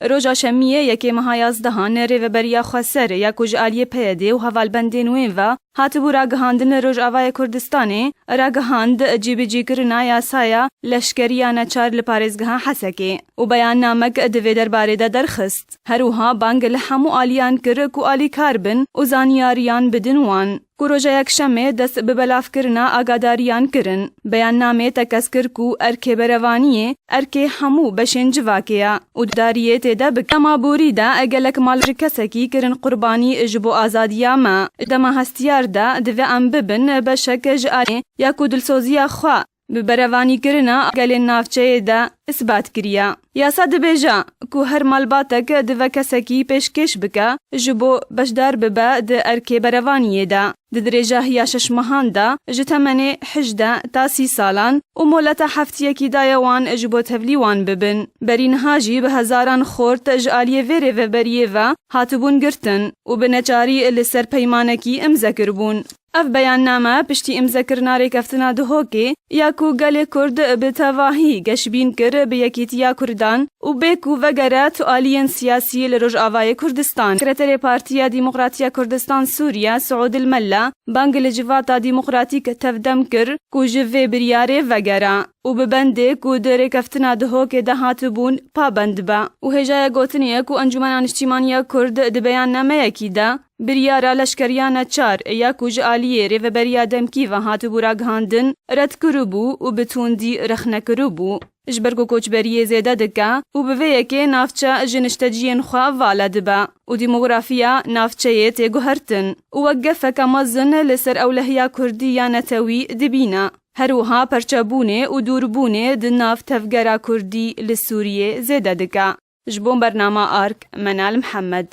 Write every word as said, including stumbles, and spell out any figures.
Roja Şemiyê yekê meha yazdehan rêveberiya xweser ya ku ji aliyê P Y D û hevalbendên wê ve hatibû ragihandin li Rojavayê Kurdistanê, ragihand cîbicîkirina yasaya leşkeriya neçar li parêzgeha Hesekê û beyannamek di vê derbarê de derxist. Her wiha bang li hemû aliyan kir ku alîkar bin û zanyariyan bidin wan. Ku roja Yekşemê dest bi belavkirina agadariyan kirin. Beyannamê tekez kir ku erkê berevaniyê erkê hemû beşên civakê ye û dariyê tê de bike. Dema borî de gelek mal ji kesekî kirin qurbanî ji bo azadiya me. Dema hestiyar de divê em bibin beşek ji aliyê ya ku dilsoziya xwe bi berevanîkirina gelên navçeyê de isbat kiriye. Yasa dibêje ku her malbatek dive kesekî pêşkêş bike ji bo beşdar bibe di erkê berevaniyê de. Di dirêjahiya şeş mehan de ji temenê hejdeh ta sî salan û moleta heftiyekî daye wan ji bo tevlî wan bibin. Berî niha jî bi hezaran xort ji aliyê vê rêveberiyê ve hatibûn girtin û bi neçarî li ser peymanekî imze kiribûn. Ev beyanname piştî îmzekirina rêkeftina Duhokê ya ku gelê Kurd bi tevahî geşbîn kir bi yekîtiya Kurdan û bê ku vegere tu aliyên siyasî li Rojavayê Kurdistan. Sekreterê Partiya Demokratî ya Kurdistan Sûriye Suud El Mella bang li Civata Demokratîk tevdem kir ku ji vê biryarê vegere û bi bendê ku di rêkeftina Duhokê de hatibûn pabend be û hêjaya gotinê ye ku Encûmena Niştîmanî ya Kurd di beyannameyekî de biryara leşkeriya neçar ya ku ji aliyê rêveberiya demkî ve hatibû ragihandin, red kiribû û bi tundî rexne kiribû. Ji ber ku koçberiyê zêde dike û bi vê yekê navçe ji nişteciyên xwe vala dibe û demografiya navçeyê tê guhertin û wek gefeke mezin li ser ewlehiya kurdî ya netewî dibîne. Her wiha perçebûnê û dûrbûnê di nav tevgera kurdî li Sûriyê zêde dike. Ji bo bernama Ark, Menal Mihemed.